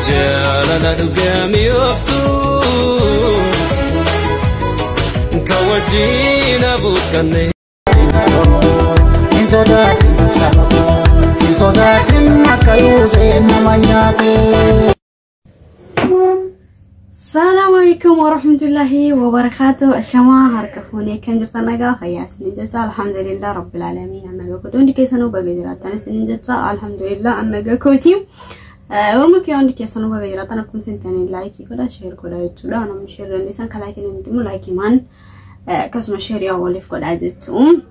Jaalala dhugaami ooftu kan wajjin abuukanne. Hin sodaatin saba koo, hin sodaatin akka yuuseen nama nyaatu. Salaamu alaikum warahmatullahi wabarakatuh. Ashamaa harka fuunee kan jirtan nagaa fayyaa isinin jecha, alhamdulillah rabbil alamin, annaga kooti. Hundi keessanuu baga jiraattan isinin jecha, alhamdulillah annaga kooti. Oromoo kee hundi keessanuu baga jiraattan. Akkuma isin ta'anii laayikii godha, sheer godha jechuudha. Namni sheer dandeessan kan laayikii inni immoo laayikii maan akkasuma sheer yaa waliif godha jechuun.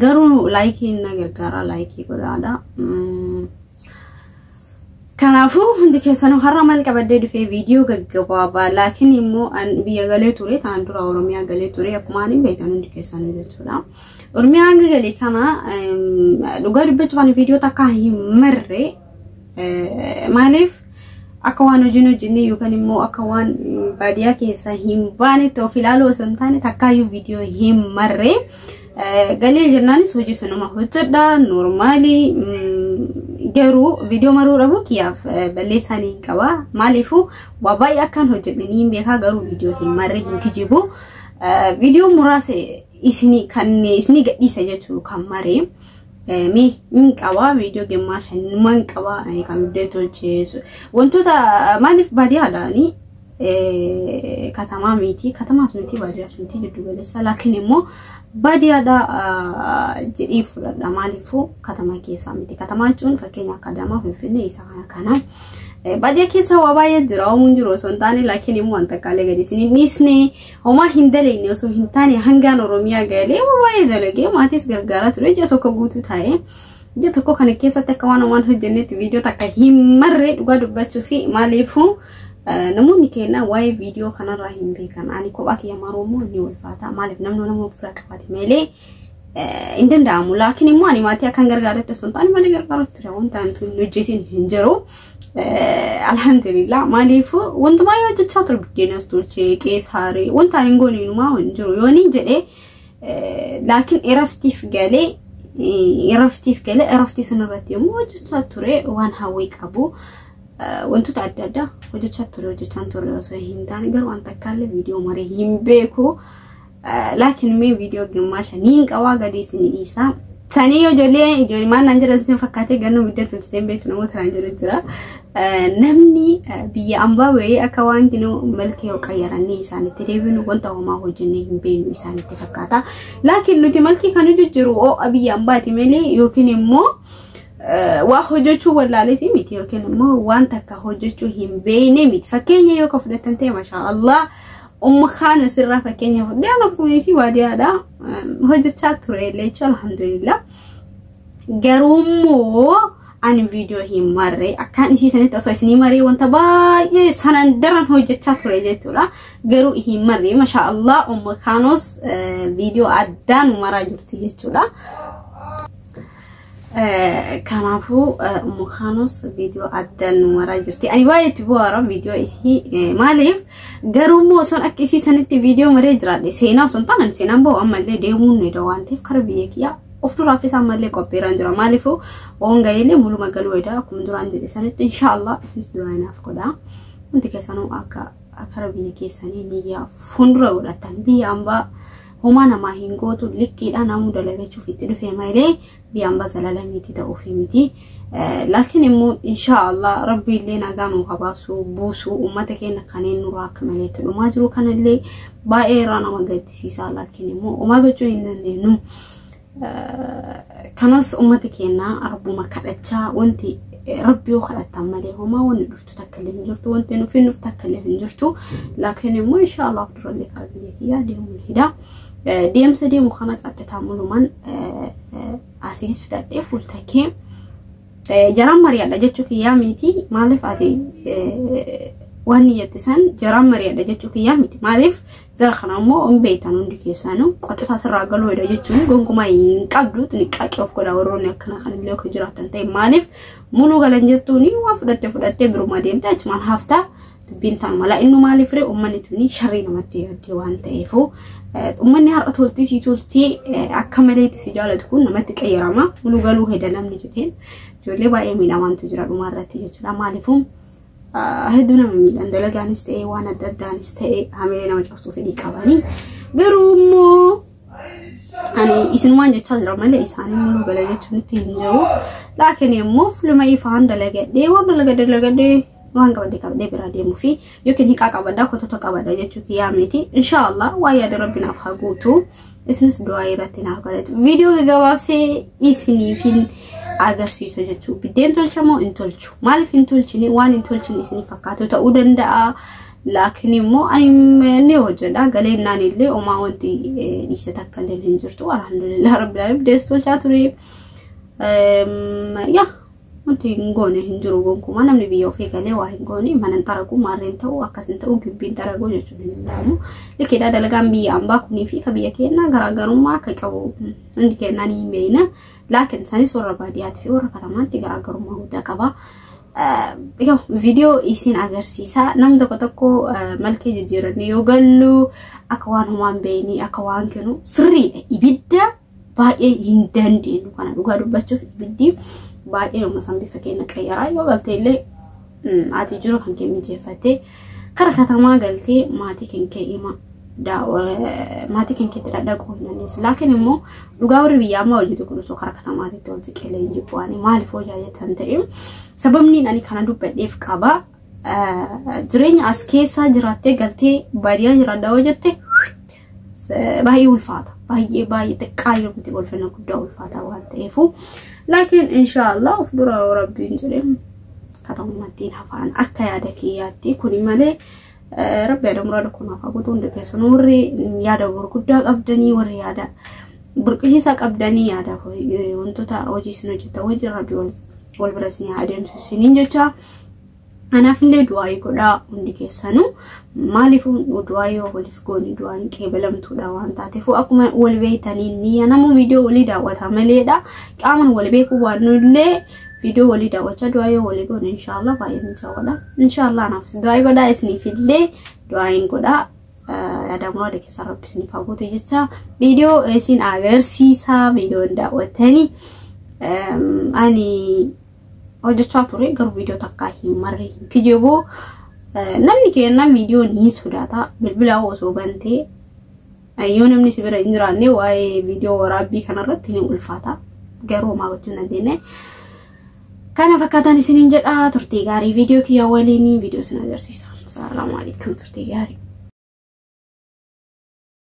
Garuu laayikiin na gargaara, laayikii godhaadha. Kanaafuu hundi keessanuu har'a maal qabadhee dhufee? Viidiyoo gaggabaabaa, laakiin immoo an biyya galee ture, ta'an dura Oromiyaa galee ture, akkuma ani beektan hundi keessanuu jechuudha. Oromiyaa hanga galee kana dhugaa dubbachuuf ani viidiyoo takka hin marre. Maaliif akka waan hojiin hojjennee yookaan immoo akka waan baadiyyaa keessa hin baanetti of ilaaluu osoo hin taane takkaayyuu viidiyoo hin marre. Galee jennaanis hojii sunuma hojjedha noormaalii, garuu viidiyoo maruu dhabu kiyyaaf balleessaa ni qaba. Maaliifuu waa baay'ee akkaan hojjedhe ni beekaa, garuu viidiyoo hin marre, hin kijibu. Viidiyoo muraasa isinii kan isinii gadhiisa jechuu kan maree. Mi hin qaba, viidiyoo gemmaa shanumaan hin qaba, kan biddeen tolcheessu wantoota. Maaliif baadiyyaadhaani, katamaa miti, katamaas miti, baadiyyaas miti, giddu galeessa, laakiin immoo baadiyyaadha jedhee fudhadha. Maaliifuu katama keessaa miti. Katamaa jechuun fakkeenya akka Adaamaa, Finfinnee isa kana kana. Baadiyyaa keessa waa baay'ee jira, oomuun jiru osoo hin taane, laakiin immoo wanta akkaalee gadi isin hin dhiisne, homaa hin dalagne osoo hin taane, hangaan Oromiyaa galee waa baay'ee dalagee maatis gargaaraa ture. Ji'a tokko guutuu taa'ee, ji'a tokko kana keessatti akka waan waan hojjennetti viidiyoo takka hin marre dhugaa dubbachuu fi. Maaliifuu namoonni keenya waa'ee viidiyoo kanarraa hin beekan. Ani kophaa kiyya maruu immoo ni ulfaata. Maaliif namni nama of bira qabate malee hin danda'amu. Laakiin immoo ani maatii akkan gargaaretti osoo hin taane malee gargaarutti ture, wanta ani hin hojjetin hin jiru. Alhamdulillah, maaliifuu wanta baay'ee hojjechaa ture, biddeenas tolchee, qees haaree, wanta ani hin goone inumaa hin jiru yoo niin jedhee. Laakiin iraftiif galee iraftii sanarratti yommuu hojjechaa ture waan hawwii qabu wantoota adda addaa hojjechaa ture, hojjechaan ture osoo hin taane, garuu wanta akkaallee viidiyoo maree hin beeku. Laakiin mee viidiyoo gimmaa shaniin qabaa gadi isin dhiisa. Sanii ijoollee ijoollee maal naan jedhan isin fakkaatee? Gannoo biddeen tolchitee beektu namoota naan jedhu jira. Namni biyya ambaa wayii akka waan kinoo malkee yoo qayyarannee isaanitti deebinu wanta homaa hojjennee hin beeknu isaanitti fakkaata. Laakiin nuti malkii kan hojjechiru ho'a biyya ambaati malee yookiin immoo waa hojjechuu wallaaleeti miti, yookiin immoo waan takka hojjechuu hin beekne miti. Fakkeenya yoo ka fudhatan ta'e, mashaa Allah, umma kaan asirraa fakkeenya fudhee, ana kunis baadiyyaadha hojjechaa ture illee jechuudha, alhamdulillah. Garuu immoo ani viidiyoo hin marre. Akkaan isii sanitti osoo isinii maree wanta baay'ee sanan daran hojjechaa ture jechuudha. Garuu hin marre. Mashaa Allah, umma kaanos viidiyoo addaan maraa jirti jechuudha. Kanaafuu umma kaanos viidiyoo addaan nu maraa jirti. Ani baay'ee itti bohaara viidiyoo isii. Maaliif garuu immoo osoon akka isii sanitti viidiyoo maree jiraadhe, seenaa osoo hin taane, seenaan bahu ammallee deemuun ni waan ta'eef kara biyya kiyyaa of duraafis ammallee qophiirraan jira. Maaliifuu waan galeellee muluma galuu edaa akkuma duraan jedhe sanitti, inshaallah isinis du'aa naaf godhaa. Hundi keessanuu akka kara biyya keessanii niyyaa fuuldura godhattan. Biyya ambaa homaa namaa hin gootu, liqqiidha, namuu dalagachuuf itti dhufe malee biyya ambaa zalalamiiti ta'uufi miti. Laakiin immoo inshaallah rabbi illee nagaa nu habaasu buusu. Uummata keenya kanneen nurraa akka maleetti dhumaa jiru kanallee baay'ee irraa nama gaddisiisa. Laakiin immoo homaa gochuu hin dandeenyu. Kanas uummata keenya rabbuma kadhachaa, wanti rabbi yoo kadhattan malee homaa wanni dhuftu takka illee hin jirtu, wanti nuuf hin dhuftu takka illee hin jirtu. Laakiin immoo inshaallah durallee karaa biyya kiyyaa deemuun hida. Deemsa deemu kana qaxxitaa mulumaan asiis fixadhee fuultakee jaraan mari'adha jechuu kiyyaa miti. Maaliif ati waan niyyatti san jaraan mari'adha jechuu kiyyaa miti. Maaliif jara kana immoo hin beektan hundi keessanuu, qoxitaa sirraa galuudha jechuun gonkumaa hin qabdu. Xiniqqaaqee of godha warroonni akkana kanillee akka jiraatan ta'e. Maaliif muluu galan jettuuni waa fudhattee fudhattee biruma deemte achumaan haftaa, dubbiin tan mala innu. Maaliif ree uummanni tuni sharrii namatti yaaddee waan ta'eefu, uummanni har'a toltii sii toltii akka maleetti si jaalatu kun namatti qayyarama. Muluu galuu heda namni jedheen ijoollee baay'ee miidhamaantu jira dhumaa irratti jechuudha. Maaliifuu Hedduu nama miidhan dalagaanis ta'e waan adda addaanis ta'e hamilee nama cabsuu fedhii qabanii. Garuu immoo ani isinumaan jechaa jira malee isaanii muluu gala jechuun itti hin jiru. Laakiin immoo fuluma ifaan dalagadhee waan dalagadhee dalagadhee waan qabadhee qabadhee biraa deemuu fi yookiin hiqaa qabadhaa kotota qabadha jechuu kiyyaa miti. Inshaallah waa yaada rabbi naaf haa guutu. Isinis du'aa irratti naaf galatu. Viidiyoo gaggabaabsee isiniifin agarsiisa jechuu. Biddeen tolcha moo hin tolchu? Maaliif hin tolchine? Waan hin tolchine isinii fakkaatu ta'uu danda'a. Laakiin immoo ani ni hojjedha. Galeennaan illee homaa wanti dhiise takka illee hin jirtu. Alhamdulillah rabbil alamin biddees tolchaa ture. Yaa wanti hin goone hin jiru gonkumaa namni biyya ofii galee waa hin goone mana hin xaragu maarreen ta'u akkas hin ta'u gibbiin xaragu jechuun hin danda'amu. Likkeedha dalagaan biyya ambaa kunii fi ka biyya keenyaa garaagarummaa akka qabu hundi keenyaa ni beekna. Laakiin isaanis warra baadiyyaatti fi warra katamaatti garaagarummaa guddaa qaba. Viidiyoo isin agarsiisa. Namni tokko tokko malkee jijjiiranii yoo gallu akka waan homaa hin beekne akka waan kennu sirriidha. Ibidda baay'ee hin dandeenyu kana dhugaa dubbachuuf ibiddi baay'ee yooma san bifa keenya qayyaraa yoo galte illee ati jiru kan kee mijeeffattee kara katamaa galtee maatii kan kee hima maatii kan keetti dhadhaquu hin dandeessu. Laakiin immoo dhugaa warri biyya ammaa hojjetu kun osoo kara katamaatitti ol siqeelee hin jibbu'anii maaliif hojjaa jettan ta'e sababni ani kana dubbadheef qaba. Jireenya as keessa jiraattee galtee baadiyyaa jiraadhaa hojjette baay'ee ulfaata. Baay'ee baay'ee xiqqaa yoo miti ulfina guddaa ulfaata waan ta'eefu. Laakiin inshaallah of dura rabbiin jedhee katamummattiin hafaan akka yaada kiyyaatti kuni malee rabbi yaada muraada kunaaf haa guutuu hundi keessanuu warri yaada gurguddaa qabdanii warri yaada burqisiisaa qabdanii yaada wantoota hojii isin hojjetan wajjin rabbi wal bira isin haa adeemsisu isiniin jecha. Anaafillee du'aayii godhaa hundi keessanuu maaliif du'aayii yoo waliif goone du'aayiin qeebalamtuudha waan taateef akkuma wal beektanii ni namu viidiyoo walii daawwata maleedha qaamaan wal beekuu baannullee viidiyoo walii daawwachaa du'aayii yoo walii goone inshaallah baay'ee mijaa'oodha. Inshaallah anaafis du'aayii godhaa isiniifillee du'aayiin godhaa. Yaada muraada keessaa rabbi isiniif haa guutu jecha viidiyoo isin agarsiisaa viidiyoon daawwattanii ani hojjechaa ture garuu viidiyoo takkaa hin marre hin kijibu. Namni keenya viidiyoo ni sodaata bilbila osoo bantee yoo namni si bira hin jiraanne waa'ee viidiyoo waraabbii kanarratti ni ulfaata garuu homaa gochuu hin dandeenye. Kana fakkaataan isiniin jedha turtii gaarii viidiyoo kiyya waliin viidiyoo isin agarsiisa. Salaamu alaikum turtii gaarii.